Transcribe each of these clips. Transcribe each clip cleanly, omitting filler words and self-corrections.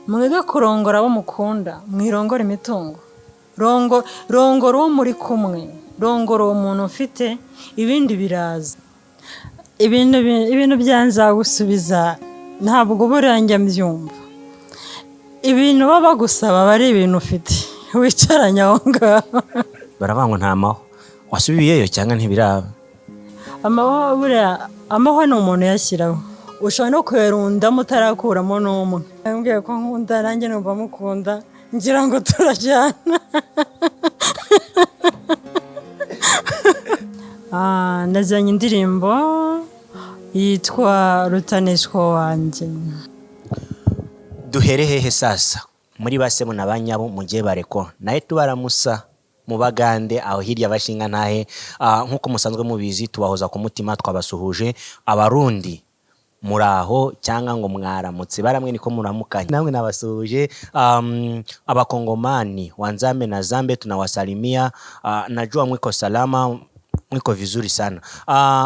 Mwige kurongora abo mukunda, mwirongora imitungo. Rongora uwo muri kumwe, rongora uwo muntu ufite, ibindi biraza. Ibintu bya nzagusubiza ntabwo buriya njya mbyumva. Ibintu baba bagusaba aba ari ibintu ufite wicaranye aho ngaho. Baravuga ngo nta mahwa. Wasubiyeyo cyangwa ntibiraba? Amahwa, buriya amahwa ni umuntu uyashyiraho. Ushobora no kuyarundamo utarakuramo n'umwe. Yambwiye ko nkunda, nanjye numva mukunda, ngira ngo turajyana. Nazanye indirimbo yitwa Rutaneshwa wanjye. Duhere hehe sasa? Muri basebo na banyabo mugiye bareko naye tubaramusa mu Bagande aho hirya bashinga ntahe. Nkuko musanzwe mubizi, tubahoza ku mutima, twabasuhuje. Abarundi muraho cyangwa ngo mwaramutse, baramwe niko muramukanye, namwe nabasuhuje. Abakongomani wanzambe na zambe tunawasalimia. Najua mwiko salama, mwiko vizuri sana.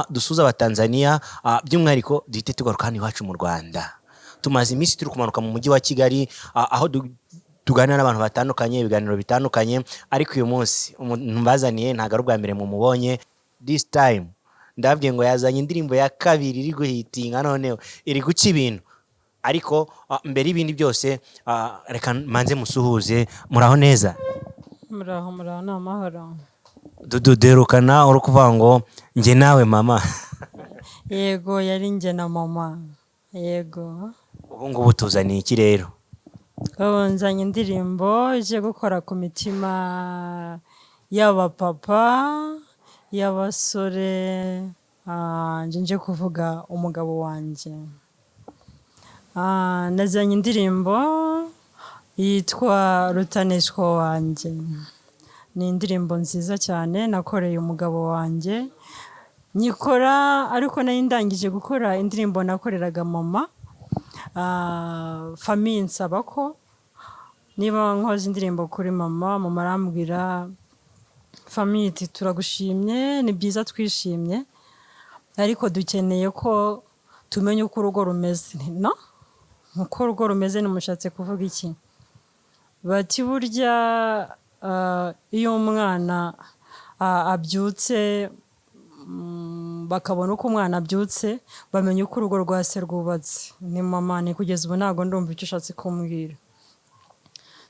Dusuhuza Abatanzania, by'umwihariko duhite tugaruka hano iwacu mu Rwanda. Tumaze iminsi turi kumanuka mu mujyi wa Kigali, aho tuganira n'abantu batandukanye, ibiganiro bitandukanye, ariko uyu munsi umuntu mbazaniye ntabwo ari ubwa mbere mumubonye. This time ndababwiye ngo yazanye indirimbo ya kabiri iri guhitinga, noneho iri guca ibintu. Ariko mbere y'ibindi byose, reka manze musuhuze. Muraho neza? Muraho, muraho, ni amahoro. Dudu, derukana uri kuvuga ngo njye nawe mama. Yego, yari njye na mama, yego. Ubu ngubu tuzaniye iki rero? Ubu nzanye indirimbo ije gukora ku mitima y'abapapa, y'abasore. Nje kuvuga umugabo wanjye. Nazanye indirimbo yitwa Rutaneshwa wanjye. Ni indirimbo nziza cyane nakoreye umugabo wanjye. Nyikora ariko nari ndangije gukora indirimbo nakoreraga mama. Famille nsaba ko niba nkoze indirimbo kuri mama, mama arambwira, famille iti: "Turagushimye, ni byiza, twishimye, ariko dukeneye ko tumenya uko urugo rumeze." Nti: "No, uko urugo rumeze nimushatse kuvuga iki?" Bati: "Burya iyo umwana abyutse, bakabona uko umwana abyutse, bamenya uko urugo rwa se rwubatse." Ni mama, ni kugeza ubu ntabwo ndumva icyo ushatse kumbwira.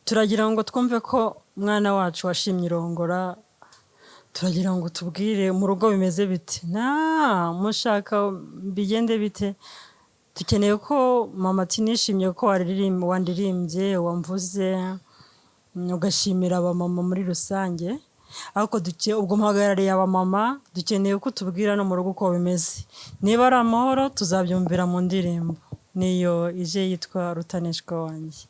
"Turagira ngo twumve ko umwana wacu washimye irongora, turagira ngo tubwire mu rugo bimeze bite." Nta mushaka bigende bite? Dukeneye ko mama ati: "Nishimye ko wandirimbye, wamvuze, ugashimira abamama muri rusange, ariko ubwo mpagarariye abamama, dukeneye ko utubwira no mu rugo uko bimeze. Niba ari amahoro tuzabyumvira mu ndirimbo." Niyo ije yitwa Rutaneshwa wanjye.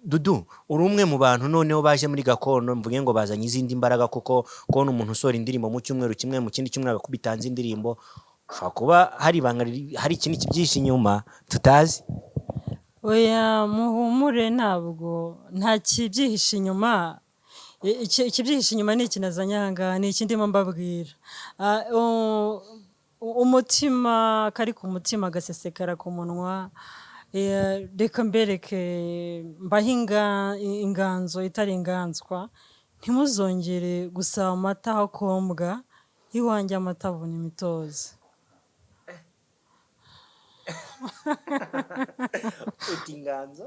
Dudu, uri umwe mu bantu noneho baje muri gakondo, mvuge ngo bazanye izindi mbaraga, kuko kubona umuntu usohora indirimbo mu cyumweru kimwe, mu kindi cyumweru agakubitanze indirimbo, ushobora kuba hari ibanga, hari ikindi kibyihishe inyuma tutazi. Oya, muhumure, ntabwo nta kibyihishe inyuma. Ikibyihishe inyuma ni iki nazanye aha ngaha, ni iki ndimo mbabwira. Umutima kari ku mutima gasesekara ku munwa. Reka mbereke, mbahe inganzo itari inganzwa. Ntimuzongere gusaba amata aho akombwa, iwanjye amata avuna imitozo. Uti inganzo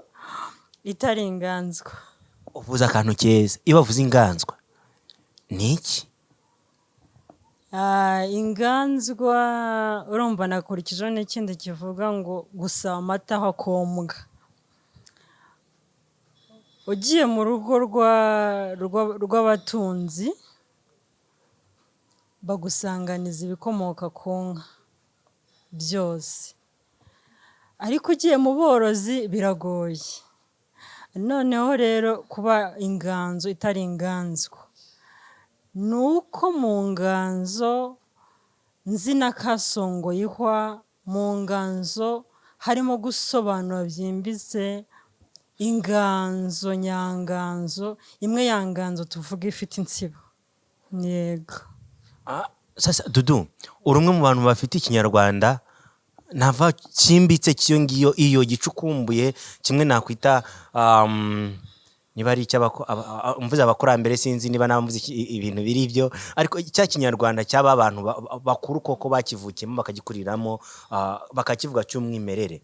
itari inganzwa. Uvuze akantu keza. Iyo bavuze inganzwa ni iki? Inganzwa, urumva nakurikijeho n'ikindi kivuga ngo gusaba amata aho akombwa. Ugiye mu rugo rw'abatunzi bagusanganiza ibikomoka ku nka byose, ariko ugiye mu borozi biragoye. Noneho rero kuba inganzo itari inganzwa ni uko mu nganzo nzi n'akasongoye ihwa, mu nganzo harimo gusobanura byimbitse inganzo nyanganzo, imwe ya nganzo tuvuga ifite insibo. Yego. Sasa Dudu, uri umwe mu bantu bafite Ikinyarwanda. Nava cyimbitse cy'iyo ngiyo, iyo gicukumbuye, kimwe nakwita niba ari icy'abako mvuze abakurambere, sinzi niba namvuze ibintu biri ibyo, ariko cya Kinyarwanda cy'aba bantu bakuru koko bakivukiyemo, bakagikuriramo, bakakivuga cy'umwimerere.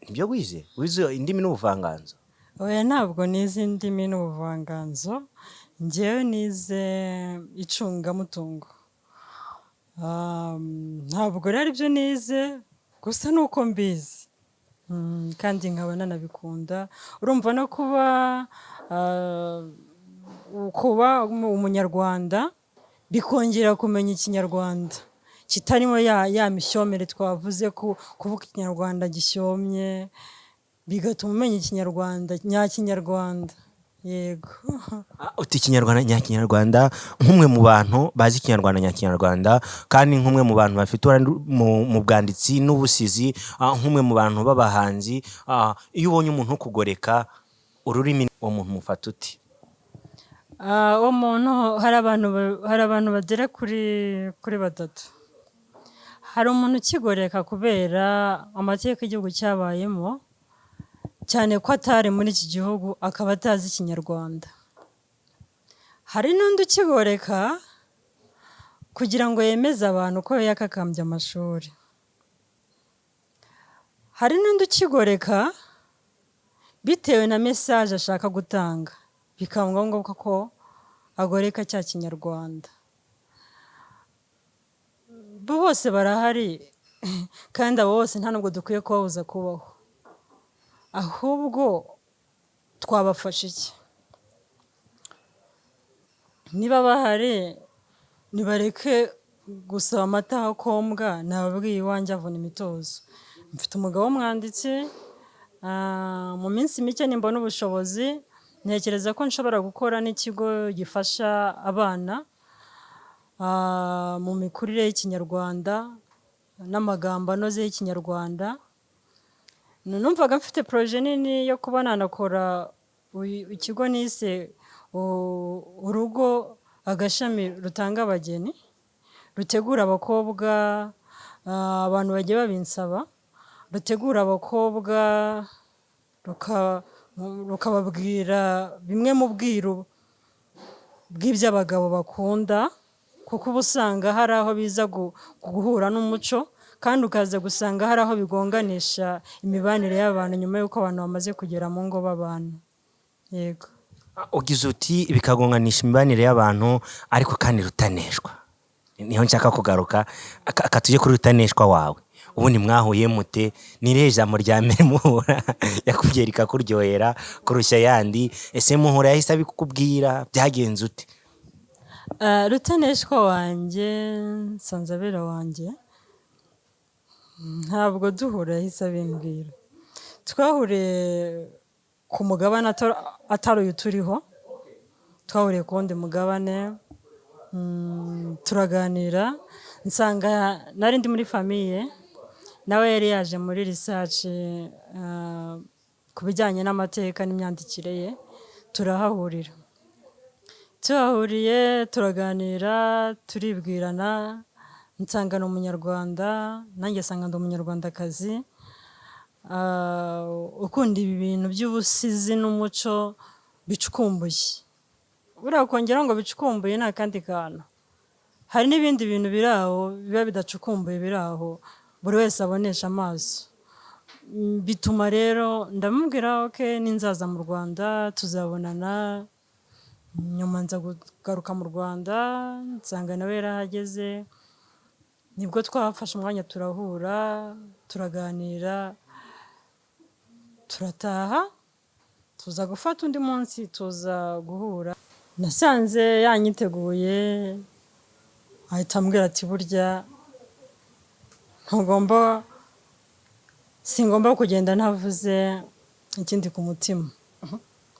Nibyo wize? Wize indimi n'ubuvanganzo? Oya, ntabwo nize indimi n'ubuvanganzo. Njyewe nize icungamutungo. Ntabwo rero aribyo nize gusa, ni uko mbizi. Kandi nkaba nanabikunda. Urumva no kuba umunyarwanda bikongera kumenya Ikinyarwanda kitarimo ya mishyomere twavuze, ko kuvuga Ikinyarwanda gishyomye bigatuma umenya Ikinyarwanda nyakinyarwanda, yego. Uti Ikinyarwanda nyakinyarwanda. Nk'umwe mu bantu bazi Ikinyarwanda nyakinyarwanda, kandi nk'umwe mu bantu bafite uruhare mu bwanditsi n'ubusizi, nk'umwe mu bantu b'abahanzi, iyo ubonye umuntu ukugoreka ururimi, uwo muntu mufata uti? Uwo muntu, hari abantu bagera kuri batatu. Hari umuntu ukigoreka kubera amateka igihugu cyabayemo, cyane ko atari muri iki gihugu, akaba atazi Ikinyarwanda. Hari n'undi ukigoreka kugira ngo yemeze abantu ko yakakambye amashuri. Hari n'undi ukigoreka bitewe na message ashaka gutanga, bikaba ngombwa ko agoreka cya Kinyarwanda. Bo bose barahari, kandi abo bose nta nubwo dukwiye kubabuza kubaho. Ahubwo twabafasha iki? Niba bahari, nibareke gusaba amata aho kombwa. Nababwiye, iwanjye avuna imitozo. Mfite umugabo w'umwanditsi. Mu minsi mike nimbona ubushobozi, ntekereza ko nshobora gukora n'ikigo gifasha abana mu mikurire y'Ikinyarwanda n'amagambo anoze y'Ikinyarwanda. Numvaga mfite projet nini yo kuba nanakora ikigo nise Urugo, agashami rutanga abageni, rutegura abakobwa. Abantu bagiye babinsaba, rutegura abakobwa, rukababwira bimwe mu bwiru bw'ibyo abagabo bakunda, kuko uba usanga hari aho biza guhura n'umuco, kandi ukaza gusanga hari aho bigonganisha imibanire y'abantu nyuma y'uko abantu bamaze kugera mu ngo babana, yego. Ugize uti bikagonganisha imibanire y'abantu, ariko kandi Rutaneshwa niho nshaka kugaruka. Aka tujye kuri Rutaneshwa wawe. Ubundi mwahuye mute? Ni irihe jambo rya mbere muhura yakubwiye rikakuryohera kurusha ayandi? Ese muhura yahise abikubwira? Byagenze ute? Rutaneshwa wanjye, Nsanzabera wanjye, ntabwo duhura yahise abimbwira. Twahuriye ku mugabane atari uyu turiho, twahuriye ku wundi mugabane, turaganira, nsanga nari ndi muri famille, nawe yari yaje muri research ku bijyanye n'amateka n'imyandikire ye, turahahurira. Tuhahuriye turaganira, turibwirana, nsanga ni umunyarwanda, nanjye nsanga ndi umunyarwandakazi, ukunda ibi bintu by'ubusizi n'umuco bicukumbuye. Buriya kongeraho ngo bicukumbuye ni akandi kantu. Hari n'ibindi bintu biri aho biba bidacukumbuye, biri aho buri wese abonesha amaso. Bituma rero ndamubwira: "Ok, ninzaza mu Rwanda tuzabonana." Nyuma nza kugaruka mu Rwanda, nsanga nawe yarahageze, nibwo twafashe umwanya turahura, turaganira, turataha, tuza gufata undi munsi tuza guhura. Nasanze yanyiteguye, ahita ambwira ati: "Burya ntugomba, singomba kugenda ntavuze ikindi ku mutima."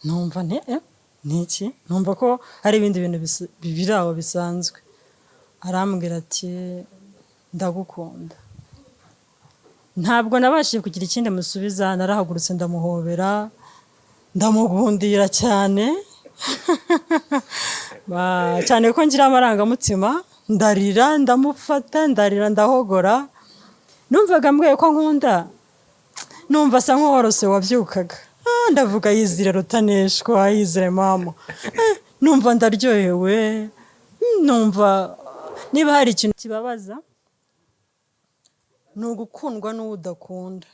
Numva nti: "Eh, ni iki?" Numva ko hari ibindi bintu biri aho bisanzwe. Arambwira ati: "Ndagukunda." Ntabwo nabashije kugira ikindi musubiza. Narahagurutse, ndamuhobera, ndamugundira cyane. Cyane ko ngira amarangamutima, ndarira, ndamufata, ndarira, ndahogora. Numvaga mbwiye ko nkunda, numva asa nk'uworose wabyukaga. Ndavuga yizire rutaneshwa, yizire mama. Numva ndaryohewe, numva niba hari ikintu kibabaza ni ugukundwa n'uwo udakunda.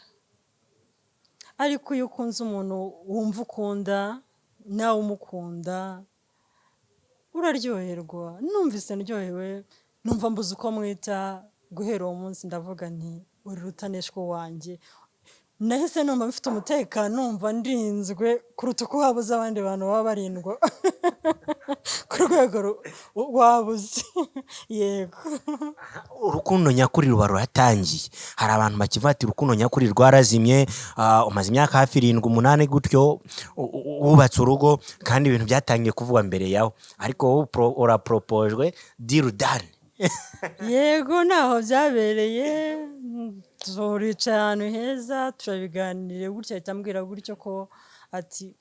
Ariko iyo ukunze umuntu wumva ukunda, nawe umukunda, uraryoherwa. Numvise ndyohewe, numva mbuze uko mwita. Guhera uwo munsi ndavuga nti uri rutaneshwa wanjye. Nahise numva mfite umutekano, numva ndinzwe kuruta uko waba uzi abandi bantu baba barindwa ku rwego waba uzi. Yego. Urukundo nyakuri ruba ruratangiye. Hari abantu bakivuga ati urukundo nyakuri rwarazimye. Umaze imyaka hafi 7, 8 gutyo wubatse urugo, kandi ibintu byatangiye kuvugwa mbere yawe, ariko wowe uraporopojwe, deal done. Yego, ntaho byabereye. Turicaye ahantu heza, turabiganiriye gutya, ahita ambwira gutyo ko ati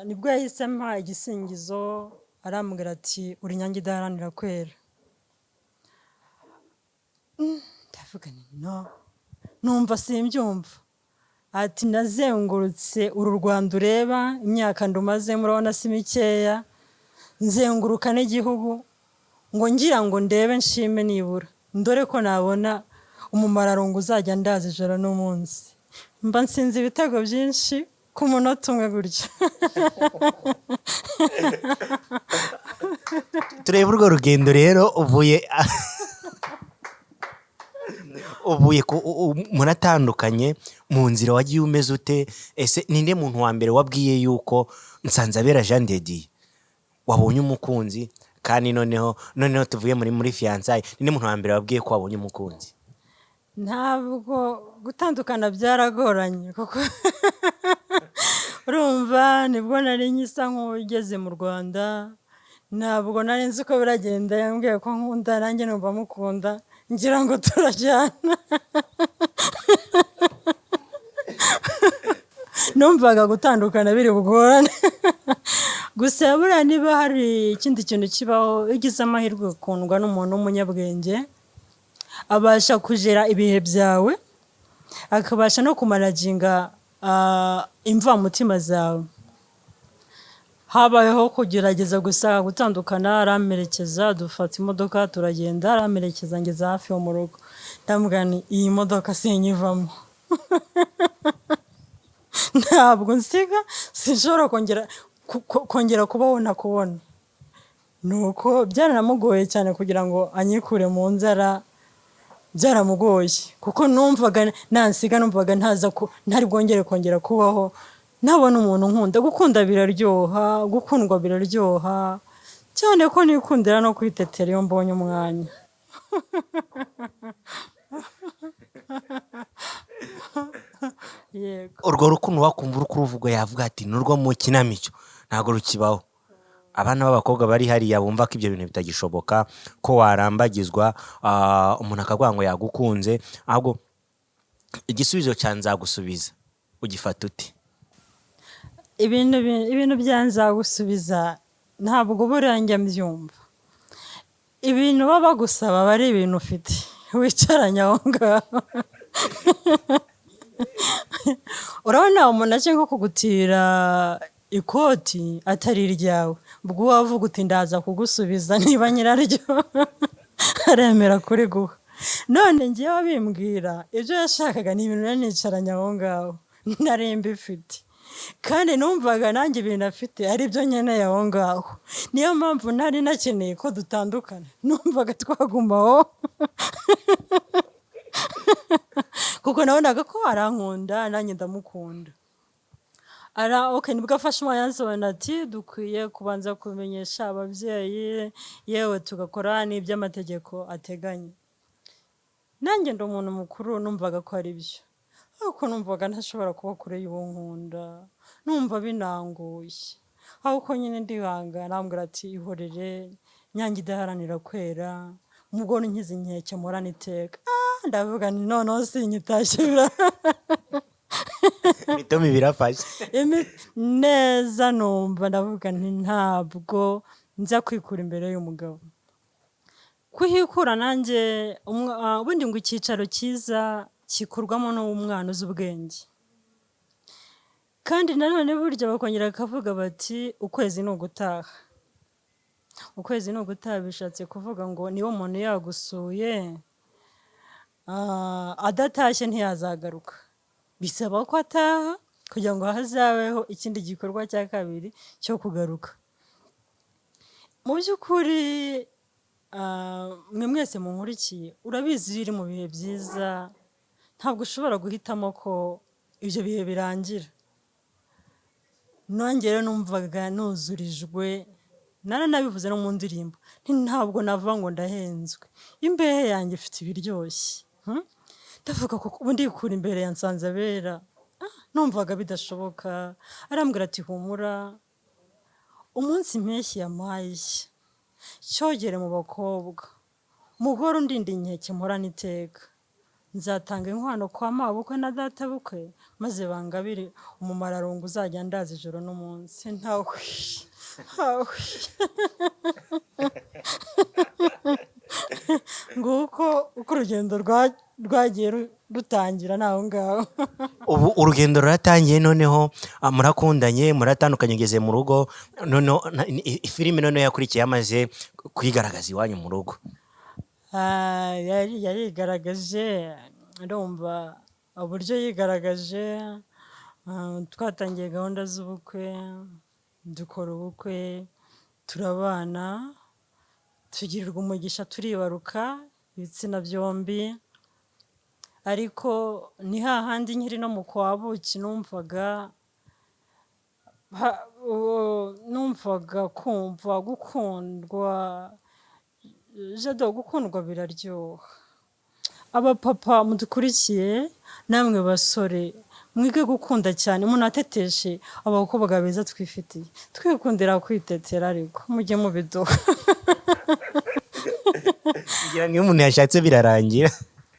nibwo yahise ampa igisingizo, arambwira ati uri inyange idaharanira kwera. Ndavuga nti no, numva simbyumva. Ati nazengurutse uru Rwanda ureba, imyaka ndumazemo urabona si mikeya, nzenguruka n'igihugu ngo ngira ngo ndebe nshime nibura ndore ko nabona umumararungu uzajya ndaza ijoro n'umunsi, mba nsinze ibitego byinshi ku munota umwe gutya. Turebe urwo rugendo rero, uvuye ku muratandukanye, mu nzira wagiye umeze ute? Ese ninde muntu wa mbere wabwiye yuko Nsanzabera Jean de Dieu wabonye umukunzi? Kandi noneho tuvuye muri fiançailles, ninde muntu wa mbere wabwiye ko wabonye umukunzi? Ntabwo gutandukana byaragoranye, kuko urumva nibwo nari nkisa nk'ugeze mu Rwanda, ntabwo nari nzi uko biragenda. Yambwiye ko nkunda, nanjye numva mukunda, ngira ngo turajyana. Numvaga gutandukana biri bugorane. Gusa buriya niba hari ikindi kintu kibaho, iyo ugize amahirwe ukundwa n'umuntu w'umunyabwenge, abasha kugera ibihe byawe, akabasha no kumanaginga imvamutima zawe. Habayeho kugerageza gusa gutandukana, aramperekeza, dufata imodoka turagenda, aramperekeza ngeze hafi yo mu rugo, ndamubwira nti iyi modoka sinyivamo, ntabwo nsiga, sinshobora kongera kubaho ntakubona. Nuko byaranamugoye cyane kugira ngo anyikure mu nzara, byaramugoye kuko numvaga nansiga, numvaga ntaza ntari bwongere kongera kubaho ntabona umuntu nkunda. Gukunda biraryoha, gukundwa biraryoha cyane, ko nikundira no kwitetera iyo mbonye umwanya. Yego. Urwo rukundo wakumva uri kuruvuga, yavuga ati nurwo mu kinamico ntabwo rukibaho. Abana b'abakobwa bari hariya bumva ko ibyo bintu bitagishoboka, ko warambagizwa, umuntu akavuga ngo yagukunze, ahubwo igisubizo cya nzagusubiza ugifata ute? Ibintu bya nzagusubiza ntabwo buriya njya mbyumva. Ibintu baba bagusaba aba ari ibintu ufite wicaranye aho ngaho. Urabona umuntu aje nko kugutira ikoti atari iryawe, ubwo wavuga uti ndaza kugusubiza niba nyiraryo aremera kuriguha. None ngewe abimbwira ibyo yashakaga ni ibintu nari nicaranye aho ngaho, nari mbifite, kandi numvaga nanjye ibintu afite ari byo nkeneye aho ngaho. Niyo mpamvu nari nakeneye ko dutandukana, numvaga twagumaho kuko nabonaga ko arankunda nanjye ndamukunda. Okay, nibwo afashe umwanya ansobanurira ati dukwiye kubanza kumenyesha ababyeyi, yewe tugakora n'iby'amategeko ateganya. Nanjye ndi umuntu mukuru, numvaga ko ari byo, ariko numvaga ntashobora kuba kure y'uwo nkunda, numva binanguye. Ahubwo nyine ndihangana, arambwira ati ihorere, nyange idaharanira kwera, mugore unkiza inkeke mporana iteka. Ndavuga nti noneho sinyitashye Imitoma birafashe. Neza, numva ndavuga nti ntabwo nza kwikura imbere y'umugabo. Kuhikura nanjye, ubundi ngo icyicaro cyiza kikurwamo n'umwana uzi ubwenge. Kandi nanone burya bakongera bakavuga bati: "Ukwezi ni ugutaha." Ukwezi ni ugutaha bishatse kuvuga ngo niba umuntu yagusuye, adatashye ntiyazagaruka. Bisaba ko ataha kugira ngo hazabeho ikindi gikorwa cya kabiri cyo kugaruka. Mu by'ukuri, mwe mwese munkurikiye, urabizi, iyo uri mu bihe byiza ntabwo ushobora guhitamo ko ibyo bihe birangira. Nanjye rero numvaga nuzurijwe, naranabivuze no mu ndirimbo, nti ntabwo navuga ngo ndahenzwe, imbehe yanjye ifite ibiryoshye. Ndavuga ko ubu ndikura imbere ya Nsanzabera. Numvaga bidashoboka. Arambwira ati: "Humura, umunsi impeshyi yampaye ishya, cyogere mu bakobwa, mugore undinda inkeke mporana iteka, nzatanga inkwano kwa mabukwe na databukwe, maze bangabire umumararungu uzajya ndaza ijoro n'umunsi." Ntawe, ntawe. Nguko uko urugendo rwagiye rutangira naho ngaho. Ubu urugendo ruratangiye noneho, murakundanye, muratandukanye, ugeze mu rugo noneho, filime noneho yakurikiye amaze kwigaragaza iwanyu mu rugo. Yarigaragaje, ndumva uburyo yigaragaje, twatangiye gahunda z'ubukwe, dukora ubukwe, turabana, tugirirwa umugisha, turibaruka ibitsina byombi. Ariko ni hahandi nkiri no mu kwa buki, numvaga kumva gukundwa. Jado, gukundwa biraryoha. Abapapa mudukurikiye, namwe basore, mwige gukunda cyane, munateteshe abakobwa beza twifitiye. Twikundira kwitetera, ariko mujye mubiduha. Ngira ngo iyo umuntu yashatse birarangira.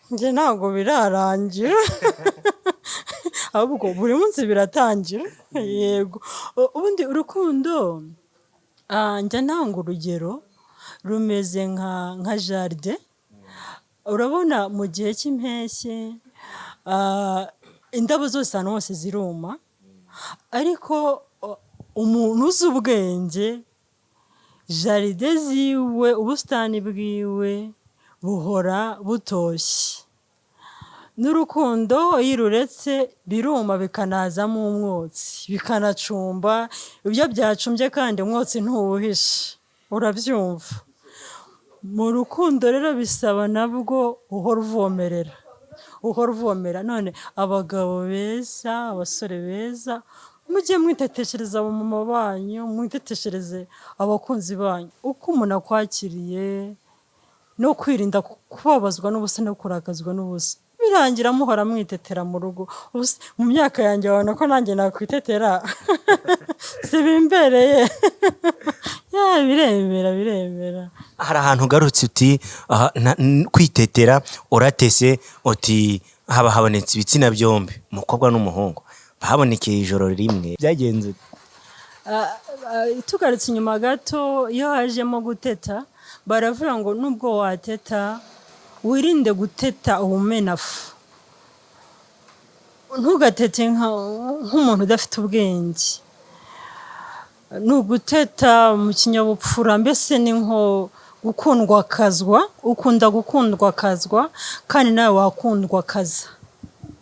Njye ntabwo birarangira, ahubwo buri munsi biratangira. Yego, ubundi urukundo, njya ntanga urugero, rumeze nka jardin. Urabona mu gihe cy'impeshyi, indabo zose ahantu hose ziruma, ariko umuntu uzi ubwenge, jardin ziwe, ubusitani bwiwe buhora butoshye. N'urukundo iyo ururetse biruma, bikanazamo umwotsi, bikanacumba. Ibyo byacumbye kandi umwotsi ntuwuhisha, urabyumva. Mu rukundo rero bisaba nabwo uhora uvomerera, uhora uvomera. None abagabo beza, abasore beza, mujye mwiteteshereza abamama banyu, mwiteteshereze abakunzi banyu. Uko umuntu akwakiriye, no kwirinda kubabazwa n'ubusa no kurakazwa n'ubusa, birangira muhora mwitetera mu rugo. Mu myaka yanjye wabona ko nanjye nakwitetera, si bimbereye? Ya, biremera, biremera. Hari ahantu ugarutse uti kwitetera, uratese, uti haba habonetse ibitsina byombi, umukobwa n'umuhungu, habonekeye ijoro rimwe. Byagenze ute? Tugarutse inyuma gato, iyo hajemo guteta, baravuga ngo nubwo wateta wirinde guteta ubumenafu, ntugatete nk'umuntu udafite ubwenge. Ni uguteta mu kinyabupfura, mbese ni nko gukundwakazwa. Ukunda gukundwakazwa kandi nawe wakundwakaza.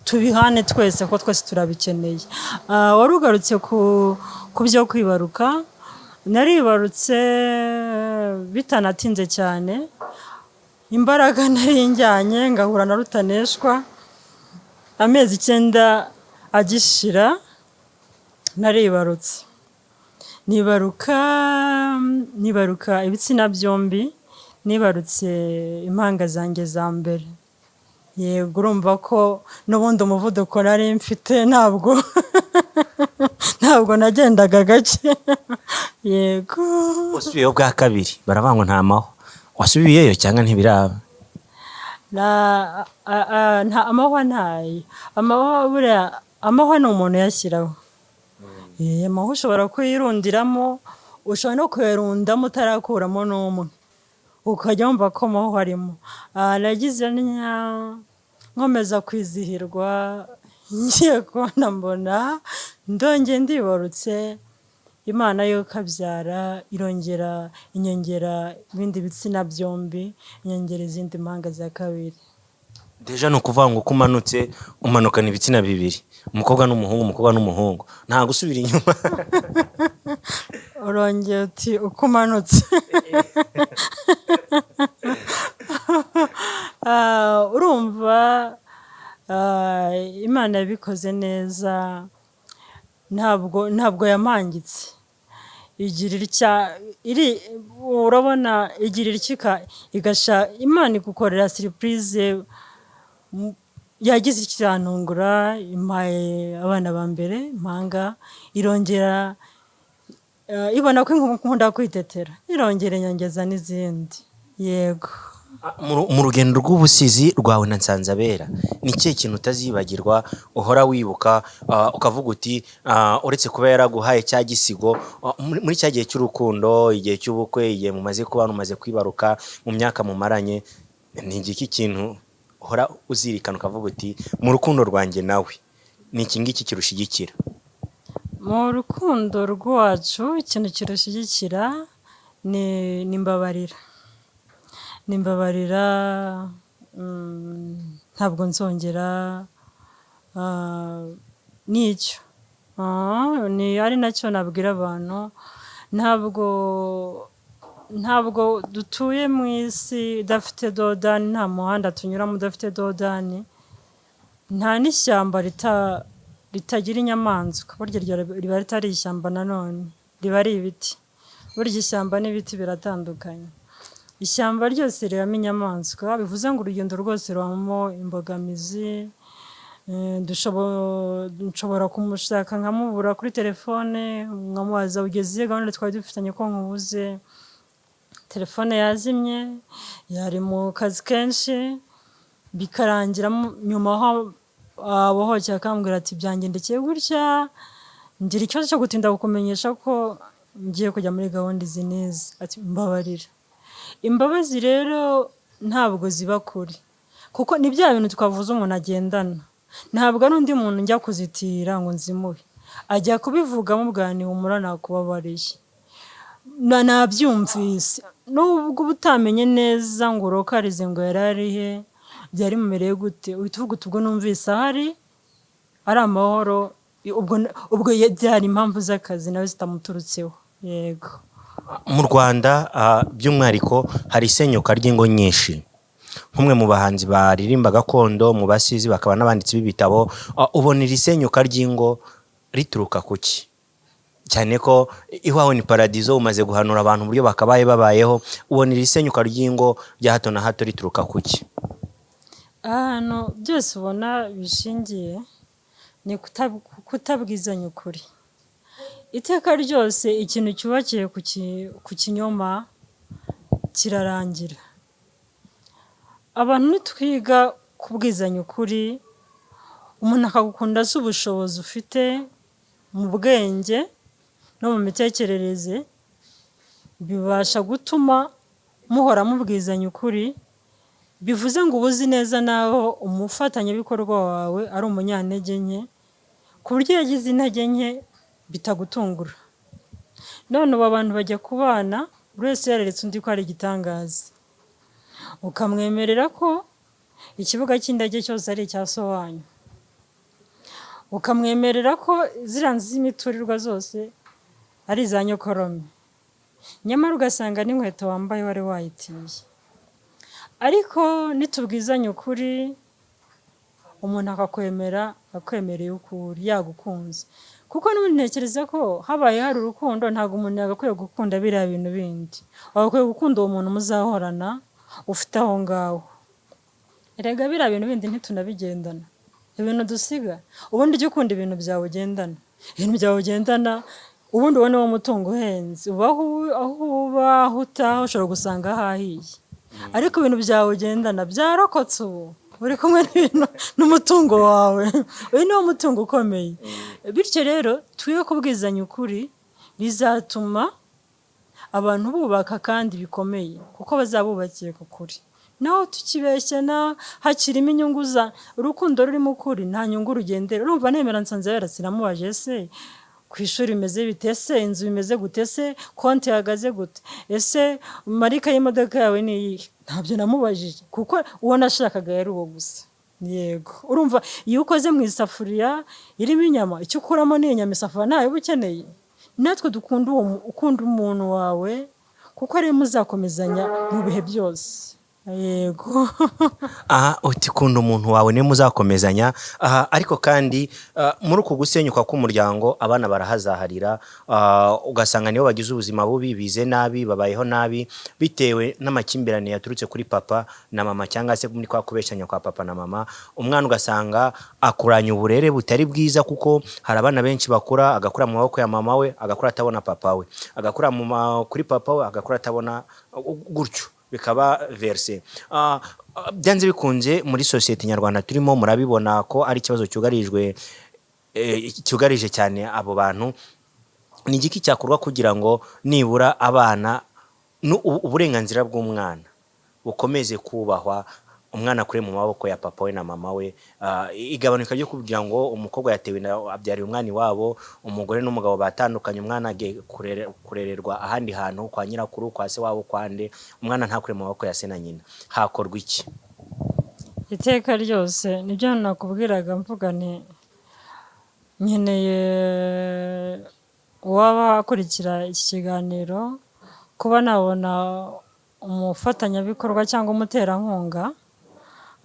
Tubihane twese kuko twese turabikeneye. Wari ugarutse ku byo kwibaruka. Naribarutse bitanatinze cyane, imbaraga nari njyanye ngahura na rutaneshwa. Amezi 9 agishira naribarutse, nibaruka ibitsina byombi, nibarutse impanga zanjye za mbere. Yego, urumva ko n'ubundi umuvuduko nari mfite, ntabwo nagendaga gake. Yego. Wasubiyeyo bwa kabiri, baravuga ngo nta mahwa. Wasubiyeyo cyangwa ntibiraba? Nta amahwa, ntayo. Amahwa, buriya amahwa ni umuntu uyashyiraho. Amahwa ushobora kuyirundiramo, ushobora no kuyarundamo utarakuramo n'umwe. Ukajya wumva ko amahwa arimo. Nagize nkomeza kwizihirwa, ngiye kubona mbona ndongeye ndibarutse. Imana yo kabyara irongera inyongera ibindi bitsina byombi, inyongera izindi mpanga za kabiri. Déjà ni ukuvuga ngo uko umanutse umanukana ibitsina bibiri, umukobwa n'umuhungu, umukobwa n'umuhungu, nta gusubira inyuma. Urongera uti uko umanutse. Urumva Imana yabikoze neza, ntabwo yampangitse. Igira itya iri, urabona, igira itya igasha Imana igukorera surprise. Yagize itya irantungura, impaye abana ba mbere impanga, irongera ibona ko nkunda kwitetera, irongera inyongeza n'izindi, yego. Mu rugendo rw'ubusizi rwawe na Nsanzabera, ni ikihe kintu utazibagirwa, uhora wibuka, ukavuga uti uretse kuba yaraguhaye cya gisigo, muri cya gihe cy'urukundo, igihe cy'ubukwe, igihe mumaze kubana, umaze kwibaruka, mu myaka mumaranye, ni igiki kintu uhora uzirikana ukavuga uti mu rukundo rwanjye nawe ni iki ngiki kirushyigikira? Mu rukundo rwacu ikintu kirushyigikira ni mbabarira, ni mbabarira, ntabwo nzongera, nicyo ni ari nacyo nabwira abantu. Ntabwo dutuye mu isi idafite dodani, nta muhanda tunyuramo udafite dodani, nta n'ishyamba ritagira inyamaswa. Burya riba ritari ishyamba nanone, riba ari ibiti. Burya ishyamba n'ibiti biratandukanye. Ishyamba ryose ribamo inyamaswa, bivuze ngo urugendo rwose rubamo imbogamizi. Nshobora kumushaka nkamubura kuri telefone, nkamubaza ugeze iyihe gahunda twari dufitanye ko nkubuze? Telefone yazimye, yari mu kazi kenshi, bikarangira nyuma aho abohokeye akambwira ati byangendekeye gutya, ngira ikibazo cyo gutinda kukumenyesha ko ngiye kujya muri gahunda izi n'izi, ati mbabarira. Imbabazi rero ntabwo ziba kure, kuko ni bya bintu twavuze umuntu agendana, ntabwo ari undi muntu njya kuzitira ngo nzimuhe, ajya kubivuga amubwira nti humura nakubabariye, nabyumvise, nubwo uba utamenye neza ngo urokarize ngo yari ari he, byari bimumereye gute, uhita uvuga uti ubwo numvise ahari ari amahoro, ubwo byari impamvu z'akazi nawe zitamuturutseho, yego. Mu Rwanda by'umwihariko hari isenyuka ry'ingo nyinshi. Nk'umwe mu bahanzi baririmba gakondo, mu basizi bakaba n'abanditsi b'ibitabo, ubona iri senyuka ry'ingo rituruka ku ki? Cyane ko iwawe ni paradizo, umaze guhanura abantu uburyo bakabaye babayeho, ubona iri senyuka ry'ingo rya hato na hato rituruka ku ki? Ahantu byose ubona bishingiye ni kutabwizanya ukuri. Iteka ryose ikintu cyubakiye ku kinyoma kirarangira. Abantu nitwiga kubwizanya ukuri, umuntu akagukunda azi ubushobozi ufite mu bwenge no mu mitekerereze, bibasha gutuma muhora mubwizanya ukuri, bivuze ngo uba uzi neza n'aho umufatanyabikorwa wawe ari umunyantege nke, ku buryo iyo agize intege nke bitagutungura. None ubu abantu bajya kubana buri wese yareretse undi ko ari igitangaza, ukamwemerera ko ikibuga cy'indege cyose ari icya so wanyu, ukamwemerera ko ziriya nzu z'imiturirwa zose ari iza nyokorome, nyamara ugasanga n'inkweto wambaye wari wayitiye. Ariko nitubwizanya ukuri, umuntu akakwemera akwemereye uko uri, yagukunze, kuko n'ubundi ntekereza ko habaye hari urukundo ntabwo umuntu yagakwiye gukunda biriya bintu bindi, wagakwiye gukunda uwo muntu muzahorana ufite aho ngaho. Erega biriya bintu bindi ntitunabigendana, ibintu dusiga, ubundi ujye ukunda ibintu byawe ugendana, ibintu byawe ugendana ubundi uwo niwo mutungo uhenze, uba aho uba, aho utaha ushobora gusanga hahiye, ariko ibintu byawe ugendana byarokotse, ubu uri kumwe n'ibintu n'umutungo wawe, uyu niwo mutungo ukomeye. Bityo rero twige kubwizanya ukuri, bizatuma Abantu bubaka kandi bikomeye kuko bazabubakiye ku kuri. Naho tukibeshyana hakirimo inyungu za urukundo rurimo ukuri, nta nyungu rugendera. Urumva, nemera Nsanzabera, sinamubaje: "Ese ku ishuri bimeze bite? Ese inzu bimeze gute? Ese konti ihagaze gute? Ese marike y'imodoka yawe ni iyihe?" Ntabyo namubajije kuko uwo nashakaga yari uwo gusa. Yego, urumva, iyo ukoze mu isafuriya irimo inyama, icyo ukuramo ni inyama, isafuriya ntayo uba ukeneye. Natwe dukunda uwo ukunda umuntu wawe kuko ariwe muzakomezanya mu bihe byose. Yego. Aha uti kunda umuntu wawe niwe muzakomezanya. Aha ariko kandi muri uku gusenyuka k'umuryango abana barahazaharira, ugasanga nibo bagize ubuzima bubi, bize nabi, babayeho nabi bitewe n'amakimbirane yaturutse kuri papa na mama, cyangwa se muri kwa kubeshyanya kwa papa na mama. Umwana ugasanga akuranye uburere butari bwiza, kuko hari abana benshi bakura, agakura mu maboko ya mama we, agakura atabona papa we, agakura kuri papa we, agakura atabona gutyo, bikaba verse. Byanze bikunze muri sosiyete nyarwanda turimo, murabibona ko ari ikibazo cyugarijwe, cyugarije cyane abo bantu. Ni igiki cyakorwa kugira ngo nibura abana uburenganzira bw'umwana bukomeze kubahwa, umwana akure mu maboko ya papa we na mama we, igabanuka ryo kugira ngo umukobwa yatewe inda abyariye umwana iwabo, umugore n'umugabo batandukanye, umwana agiye kurererwa ahandi hantu, kwa nyirakuru, kwa se wabo, kwa nde, umwana ntakure mu maboko ya se na nyina? Hakorwa iki? Iteka ryose nibyo nakubwiraga, mvuga nti nkeneye uwaba akurikira iki kiganiro kuba nabona umufatanyabikorwa cyangwa umuterankunga,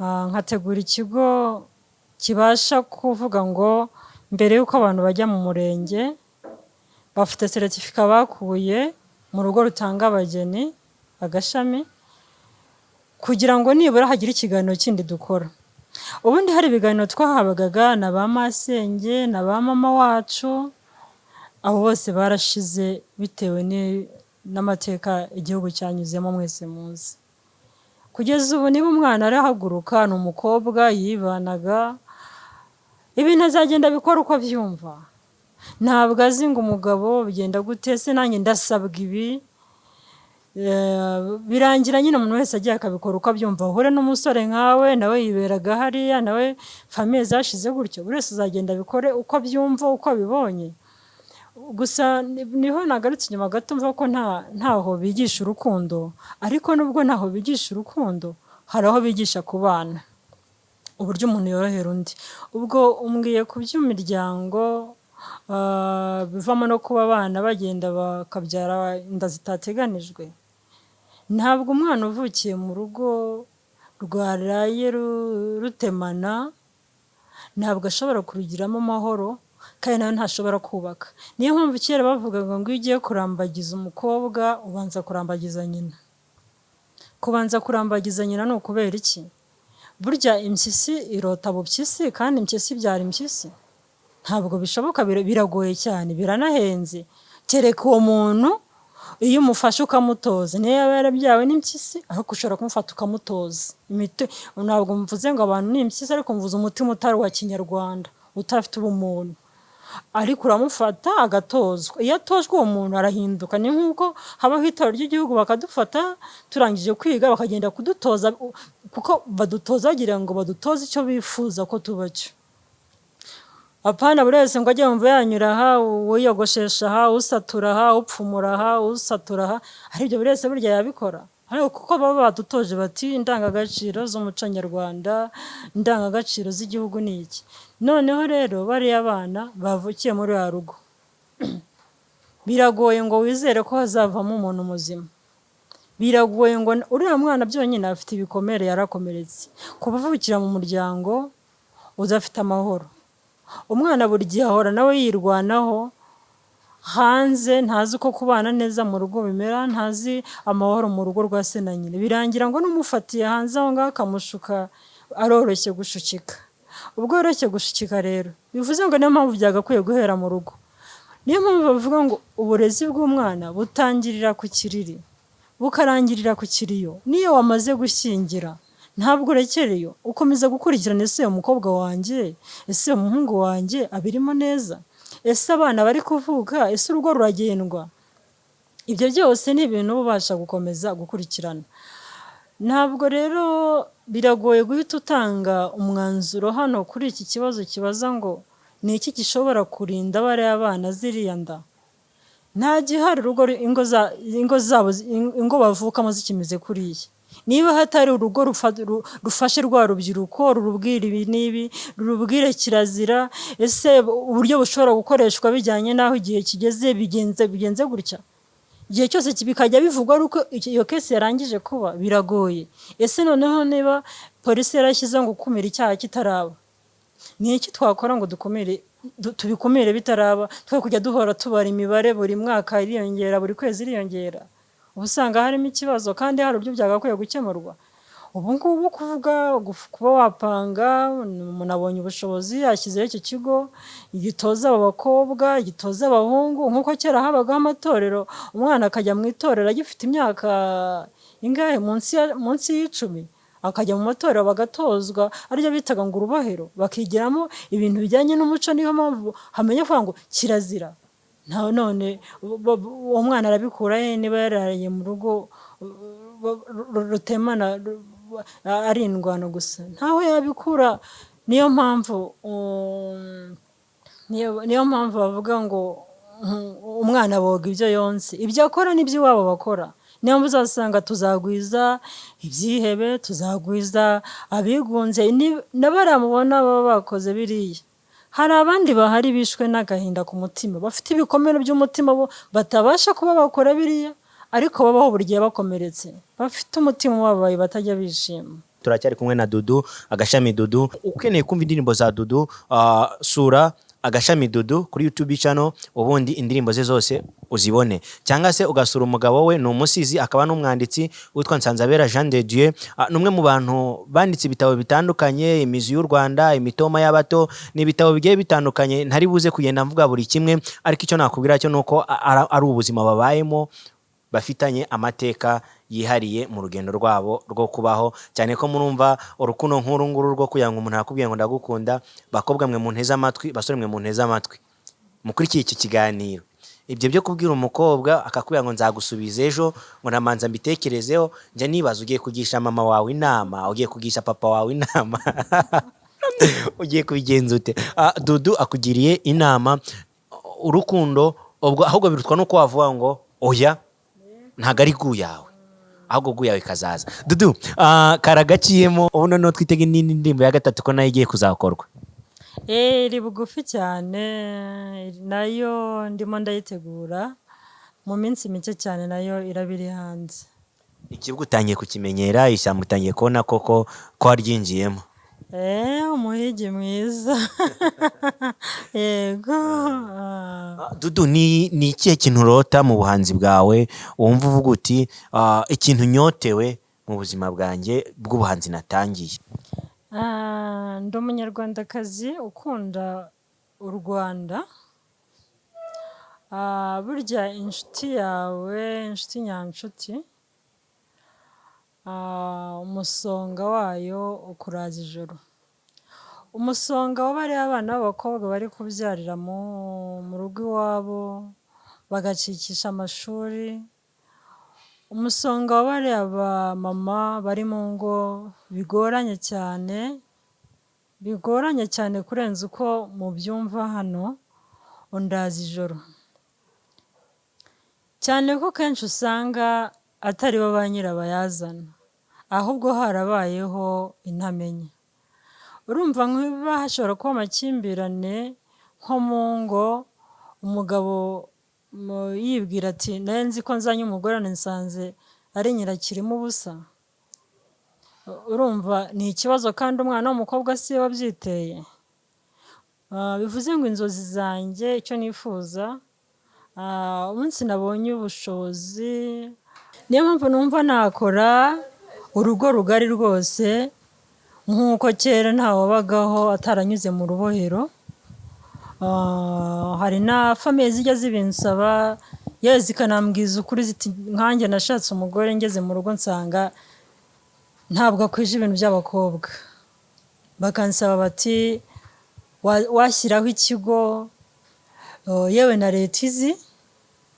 nkategura ikigo kibasha kuvuga ngo mbere y'uko abantu bajya mu murenge bafite certificat bakuye mu rugo rutanga abageni agashami, kugira ngo nibura hagire ikiganiro kindi dukora. Ubundi hari ibiganiro twahabwaga na ba masenge na ba mama wacu, abo bose barashize bitewe n'amateka igihugu cyanyuzemo mwese muzi. Kugeza ubu niba umwana arahaguruka, ni umukobwa yibanaga, ibintu azagenda abikora uko abyumva. Ntabwo azi ngo umugabo bigenda gute, se nanjye ndasabwa ibi. Birangira nyine umuntu wese agiye akabikora uko abyumva, ahure n'umusore nkawe nawe yiberaga hariya, nawe famille zashize gutyo, buri wese azagenda abikore uko abyumva, uko abibonye. Gusa niho nagarutse inyuma gato mvuga ko ntaho bigisha urukundo, ariko nubwo ntaho bigisha urukundo, hari aho bigisha kubana, uburyo umuntu yorohera undi. Ubwo umbwiye ku by'imiryango, bivamo no kuba abana bagenda bakabyara inda zitateganijwe. Ntabwo umwana uvukiye mu rugo rwaraye rutemana, ntabwo ashobora kurugiramo amahoro, kandi nawe ntashobora kubaka. Niyo mpamvu kera bavugaga ngo iyo ugiye kurambagiza umukobwa ubanza kurambagiza nyina. Kubanza kurambagiza nyina ni ukubera iki? Burya impyisi irota bupyisi, kandi impyisi ibyara impyisi? Ntabwo bishoboka, biragoye cyane, biranahenze. Kereka uwo muntu iyo umufashe ukamutoza, niyo yaba yarabyawe n'impyisi, ariko ushobora kumufata ukamutoza. Ntabwo mvuze ngo abantu ni impyisi, ariko mvuze umutima utari uwa kinyarwanda, utafite ubumuntu. Ariko uramufata agatozwa. Iyo atojwe uwo muntu arahinduka. Ni nk'uko habaho itorero ry'igihugu, bakadufata turangije kwiga bakagenda kudutoza, kuko badutoza bagira ngo badutoze icyo bifuza ko tuba cyo. Apana buri wese ngo ajye yumva yanyura aha, uwiyogoshesha aha, usatura aha, upfumura aha, usatura aha, aribyo buri wese burya yabikora. Ariko kuko baba badutoje bati indangagaciro z'umuco nyarwanda, indangagaciro z'igihugu ni iki. Noneho rero bariya bana bavukiye muri ruriya rugo, biragoye ngo wizere ko hazavamo umuntu muzima. Biragoye ngo uriya mwana byonyine afite ibikomere, yarakomeretse. Kuba avukira mu muryango udafite amahoro, umwana buri gihe ahora nawe yirwanaho hanze, ntazi uko kubana neza mu rugo bimera, ntazi amahoro mu rugo rwa se na nyina. Birangira ngo n'umufatiye hanze aho ngaho akamushuka, aroroshye gushukika. Ubwo yoroshye gushukika rero, bivuze ngo niyo mpamvu byagakwiye guhera mu rugo. Niyo mpamvu bavuga ngo uburezi bw'umwana butangirira ku kiriri, bukarangirira ku kiriyo. N'iyo wamaze gushyingira ntabwo urekera iyo, ukomeza gukurikirana: ese uyu mukobwa wanjye, ese uyu muhungu wanjye abirimo neza, ese abana bari kuvuka, ese urugo ruragendwa? Ibyo byose ni ibintu uba ubasha gukomeza gukurikirana. Ntabwo rero biragoye guhita utanga umwanzuro hano kuri iki kibazo kibaza ngo ni iki gishobora kurinda bariya bana ziriya nda. Nta gihari, urugo, ingo zabo, ingo bavukamo zikimeze kuriya. Niba hatari urugo rufashe rwa rubyiruko, rurubwira ibi n'ibi, rurubwire kirazira, ese uburyo bushobora gukoreshwa bijyanye n'aho igihe kigeze, bigenze gutya, igihe cyose bikajya bivugwa ari uko iyo case yarangije kuba, biragoye. Ese noneho niba polisi yarashyizeho ngo gukumira icyaha kitaraba, ni iki twakora ngo dukumire, tubikumire bitaraba, twe kujya duhora tubara imibare, buri mwaka iriyongera, buri kwezi iriyongera? Uba usanga harimo ikibazo kandi hari uburyo byagakwiye gukemurwa. Ubu ngubu kuvuga kuba wapanga, umuntu abonye ubushobozi, yashyizeho icyo kigo gitoza aba bakobwa, gitoza abahungu, nk'uko kera habagaho amatorero, umwana akajya mu itorero agifite imyaka ingahe, munsi y'10, akajya mu matorero bagatozwa, aribyo bitaga ngo urubohero, bakigiramo ibintu bijyanye n'umuco. Niyo mpamvu hamenya kuvuga ngo kirazira. Nta none uwo mwana arabikura he niba yararaye mu rugo rutemana, ari indwano gusa? Ntaho yabikura. Niyo mpamvu bavuga ngo umwana boga ibyo yonse, ibyo akora n'ibyo iwabo bakora. Niyo mpamvu uzasanga tuzagwiza ibyihebe, tuzagwiza abigunze, na bariya mubona baba bakoze biriya. Hari abandi bahari bishwe n'agahinda ku mutima, bafite ibikomere by'umutima, bo batabasha kuba bakora biriya, ariko babaho buri gihe bakomeretse, bafite umutima ubabaye, batajya bishima. Turacyari kumwe na Dudu Agashami. Dudu, ukeneye kumva indirimbo za Dudu, sura Agashami Dudu kuri YouTube channel, ubundi indirimbo ze zose uzibone, cyangwa se ugasura umugabo we, ni umusizi akaba n'umwanditsi witwa Nsanzabera Jean de Dieu. Ni umwe mu bantu banditse ibitabo bitandukanye, Imizi y'u Rwanda, Imitoma y'Abato, ni ibitabo bigiye bitandukanye, ntari buze kugenda mvuga buri kimwe, ariko icyo nakubwira cyo ni uko ari ubuzima babayemo, bafitanye amateka yihariye mu rugendo rwabo rwo kubaho, cyane ko murumva urukundo nk'uru nguru rwo kugira ngo umuntu arakubwiye ngo ndagukunda. Bakobwa mwe munteze amatwi, basore mwe munteze amatwi, mukurikiye iki kiganiro, ibyo byo kubwira umukobwa akakubwira ngo nzagusubiza ejo, ngo namanza mbitekerezeho, njya nibaza: ugiye kugisha mama wawe inama, ugiye kugisha papa wawe inama, ugiye kubigenza ute? Dudu akugiriye inama, urukundo ubwo ahubwo birutwa nuko wavuga ngo oya, ntabwo ari goût yawe, ahubwo goût yawe ikazaza. Dudu, karagaciyemo. Ubu noneho twitege n'indi ndirimbo ya gatatu, ko nayo igiye kuzakorwa. Iri bugufi cyane, nayo ndimo ndayitegura, mu minsi mike cyane nayo iraba iri hanze. Ikibuga utangiye kukimenyera, ishyamba utangiye kubona koko ko waryinjiyemo. Umuhigi mwiza, yego. Dudu, ni ikihe kintu urota mu buhanzi bwawe, wumva uvuga uti ikintu nyotewe mu buzima bwanjye bw'ubuhanzi natangiye? Ndi umunyarwandakazi ukunda u Rwanda. Burya inshuti yawe, inshuti nyanshuti, umusonga wayo ukuraza ijoro. Umusonga wa bariya bana b'abakobwa bari kubyarira mu rugo iwabo, bagacikisha amashuri, umusonga wa bariya bamama bari mu ngo bigoranye cyane, bigoranye cyane kurenza uko mubyumva hano, undaza ijoro. Cyane ko kenshi usanga atari bo ba nyirabayazana, ahubwo harabayeho intamenya. Urumva nk'iba hashobora kuba amakimbirane nko mu ngo, umugabo yibwira ati nari nzi ko nzanye umugore none nsanze ari nyirakirimo ubusa. Urumva ni ikibazo, kandi umwana w'umukobwa si we wabyiteye. Bivuze ngo inzozi zanjye, icyo nifuza, umunsi nabonye ubushobozi, niyo mpamvu numva nakora urugo rugari rwose, nk'uko kera ntawabagaho ataranyuze mu rubohero. Hari na famille zijya zibinsaba, yewe zikanambwiza ukuri ziti nkanjye nashatse umugore, ngeze mu rugo nsanga ntabwo akwije ibintu by'abakobwa. Bakansaba bati washyiraho ikigo, yewe na leta izi.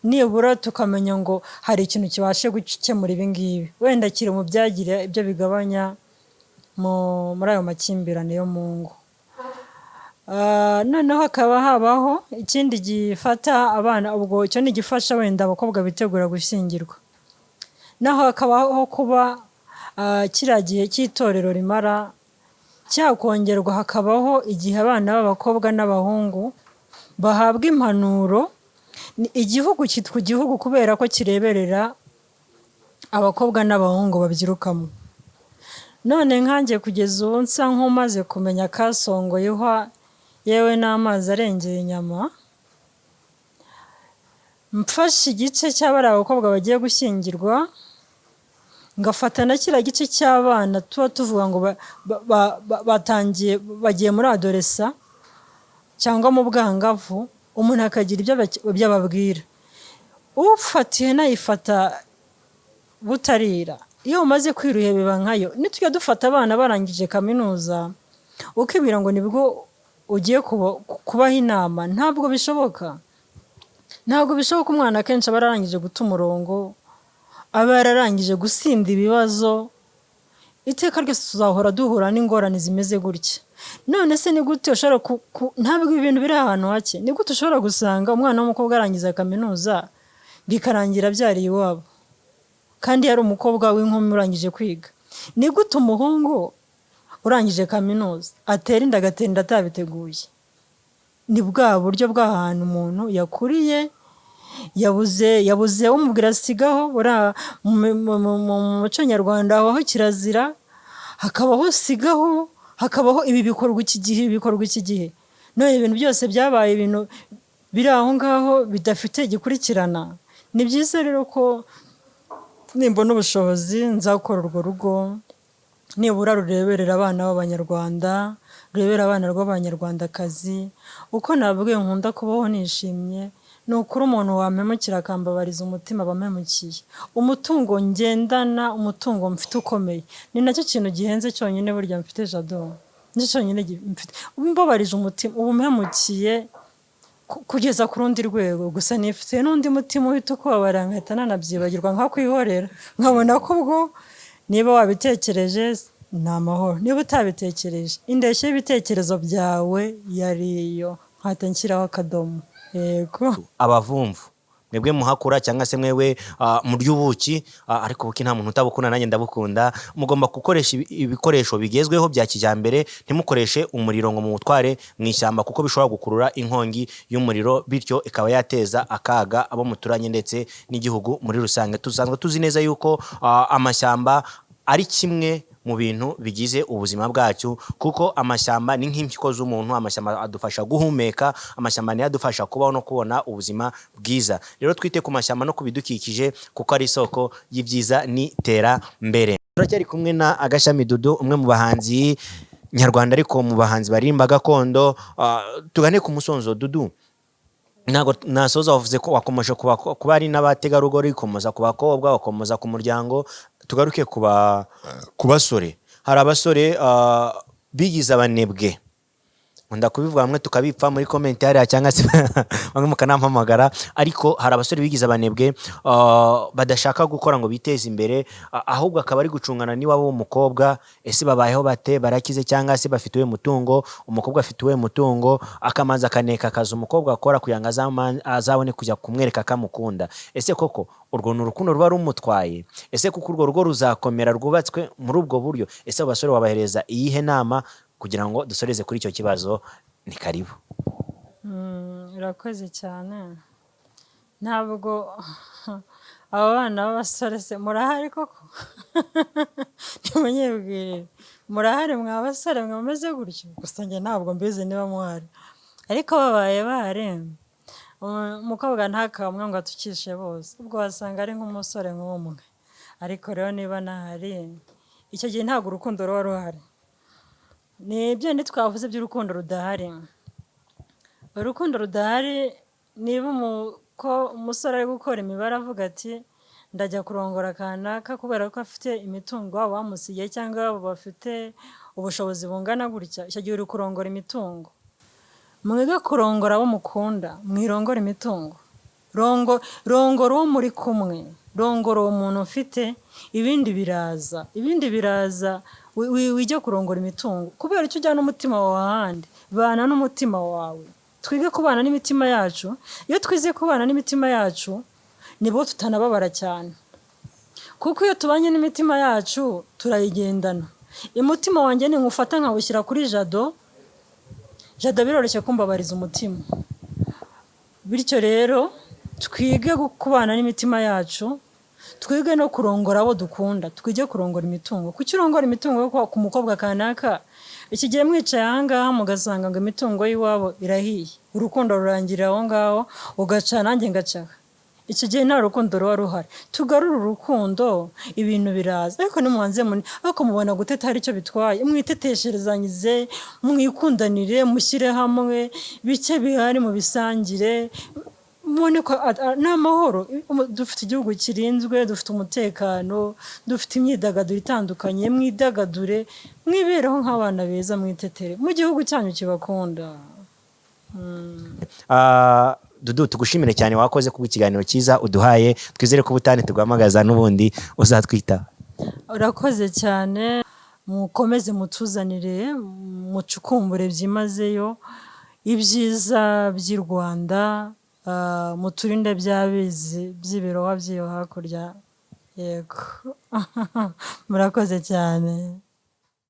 Nibura tukamenya ngo hari ikintu kibashe gukemura ibi ngibi, wenda kiri mu byagira ibyo bigabanya muri ayo makimbirane yo mu ngo. Noneho hakaba habaho ikindi gifata abana, ubwo icyo ni igifasha wenda abakobwa bitegura gushyingirwa. Naho hakabaho kuba kiriya gihe cy'itorero rimara cyakongerwa, hakabaho igihe abana b'abakobwa n'abahungu bahabwa impanuro. Igihugu cyitwa igihugu kubera ko kireberera abakobwa n'abahungu babyirukamo. None nkanjye kugeza ubu nsa nk'umaze kumenya kasongoye ihwa, yewe n'amazi arengeye inyama, mfashe igice cy'abari abakobwa bagiye gushyingirwa, ngafata na kiriya gice cy'abana tuba tuvuga ngo batangiye bagiye muri adolescence cyangwa mu bwangavu, umuntu akagira ibyo ababwira. Ufata ihene ayifata butarira, iyo umaze kwiruha biba nkayo. Nitujya dufata abana barangije kaminuza ukibwira ngo nibwo ugiye kubaha inama, ntabwo bishoboka, ntabwo bishoboka. Umwana akenshi aba yararangije guta umurongo, aba yararangije gusinda ibibazo. Iteka ryose tuzahora duhura n'ingorane zimeze gutya. None se ni gute ushobora, ntabwo ibi bintu biri ahantu hake, ni gute ushobora gusanga umwana w'umukobwa arangiza kaminuza bikarangira abyariye iwabo kandi yari umukobwa w'inkumi urangije kwiga? Ni gute umuhungu urangije kaminuza atera inda, agatera inda atabiteguye? Ni bwa buryo bw'ahantu umuntu yakuriye, yabuze umubwira sigaho. Buriya mu muco nyarwanda habaho kirazira, hakabaho sigaho, hakabaho ibi bikorwa iki gihe, ibi bikorwa iki gihe. None ibintu byose byabaye ibintu biri aho ngaho bidafite igikurikirana. Ni byiza rero ko nimbona ubushobozi nzakora urwo rugo, nibura rureberera abana b'Abanyarwanda, rurebera abana b'Abanyarwandakazi. Uko nabwiye, nkunda kubaho nishimye. Ni ukuri, umuntu wampemukira akambabariza umutima aba ampemukiye. Umutungo ngendana, umutungo mfite ukomeye, ni nacyo kintu gihenze cyonyine burya mfite, Jado, nicyo cyonyine mfite. Mbabarije umutima uba umpemukiye kugeza ku rundi rwego. Gusa nifitiye n'undi mutima uhita ukubabara, nkahita nanabyibagirwa, nkakwihorera, nkabona ko ubwo niba wabitekereje ni amahoro, niba utabitekereje indeshyo y'ibitekerezo byawe yari iyo, nkahita nshyiraho akadomo. Yego. Abavumvu mwebwe muhakura cyangwa se mwewe murya ubuki, ariko ubuki nta muntu utabukunda, nanjye ndabukunda. Mugomba gukoresha ibikoresho bigezweho bya kijyambere, ntimukoreshe umuriro ngo muwutware mu ishyamba, kuko bishobora gukurura inkongi y'umuriro, bityo ikaba yateza akaga abo muturanye ndetse n'igihugu muri rusange. Dusanzwe tuzi neza yuko amashyamba ari kimwe mu bintu bigize ubuzima bwacu, kuko amashyamba ni nk'impyiko z'umuntu. Amashyamba adufasha guhumeka, amashyamba niyo adufasha kubaho no kubona ubuzima bwiza. Rero twite ku mashyamba no ku bidukikije, kuko ari isoko y'ibyiza n'iterambere. Turacyari kumwe na Agashami Dudu, umwe mu bahanzi nyarwanda, ariko mu bahanzi baririmba gakondo. Tugane ku musozo, Dudu. Ntabwo nasoza wavuze ko wakomeje kuba ari n'abategarugori, ukomoza ku bakobwa, wakomoza ku muryango. Tugaruke ku basore. Hari abasore bigize abanebwe, nkunda kubivuga, bamwe tukabipfa muri comment hariya cyangwa se bamwe mukanampamagara. Ariko hari abasore bigize abanebwe, badashaka gukora ngo biteze imbere, ahubwo akaba ari gucungana n'iwabo w'umukobwa. Ese babayeho bate? Barakize cyangwa se bafite uwe mutungo? Umukobwa afite uwe mutungo? Akamanza akaneka akazi umukobwa akora kugira ngo azabone kujya kumwereka ko amukunda. Ese koko urwo ni urukundo ruba rumutwaye? Ese kuko urwo rugo ruzakomera rwubatswe muri ubwo buryo? Ese abo basore wabahereza iyihe nama kugira ngo dusoreze kuri icyo kibazo? Ni karibu. Urakoze cyane. Ntabwo aba bana b'abasore se murahari koko? Ntimunyibwirire, murahari mwa basore mwe mumeze gutyo? Gusa njye ntabwo mbizi niba muhari, ariko babaye bahari, umukobwa ntakamwe ngo atukishe bose, ubwo wasanga ari nk'umusore nk'umwe. Ariko rero niba nahari, icyo gihe ntabwo urukundo ruba ruhari. Ni ibyo twavuze by'urukundo rudahari. Urukundo rudahari, niba umusore ari gukora imibare avuga ati ndajya kurongora kanaka kubera ko afite imitungo waba wamusigiye, cyangwa bafite ubushobozi bungana gutya, icyo gihe uri kurongora imitungo. Mwige kurongora abo mukunda, mwirongore imitungo. Rongora uwo muri kumwe, rongora uwo muntu ufite, ibindi biraza, ibindi biraza. Wijya kurongora imitungo kubera icyo ujyana umutima wawe ahandi. Bana n'umutima wawe. Twige kubana n'imitima yacu. Iyo twize kubana n'imitima yacu, nibwo tutanababara cyane, kuko iyo tubanye n'imitima yacu turayigendana. Umutima wanjye ni nywufata nkawushyira kuri Jado, Jado biroroshye kumbabariza umutima. Bityo rero twige kubana n'imitima yacu, twige no kurongora abo dukunda, twige kurongora imitungo. Kuki urongora imitungo yo ku mukobwa kanaka? Iki gihe mwicaye ahangaha mugasanga ngo imitungo y'iwabo irahiye, urukundo rurangirira aho ngaho, ugaca nanjye ngacaha. Icyo gihe nta rukundo ruba ruhari. Tugarure urukundo, ibintu biraza. Ariko nimubanze muni, ariko mubona guteta hari icyo bitwaye? Mwitetesherezanyize, mwikundanire, mushyire hamwe bike bihari, mubisangire, mubone ko ni amahoro. Dufite igihugu kirinzwe, dufite umutekano, dufite imyidagaduro itandukanye. Mwidagadure, mwibereho nk'abana beza, mwitetere mu gihugu cyanyu kibakunda. Ah, Dudu, tugushimire cyane, wakoze kubwo ikiganiro cyiza uduhaye. Twizere ko ubutane tuguhamagaza n'ubundi uzatwita. Urakoze cyane. Mukomeze mutuzanire, mucukumbure byimazeyo ibyiza by'i Rwanda, muturinde bya bizi by'ibirohwa by'iyo hakurya. Yego, murakoze cyane.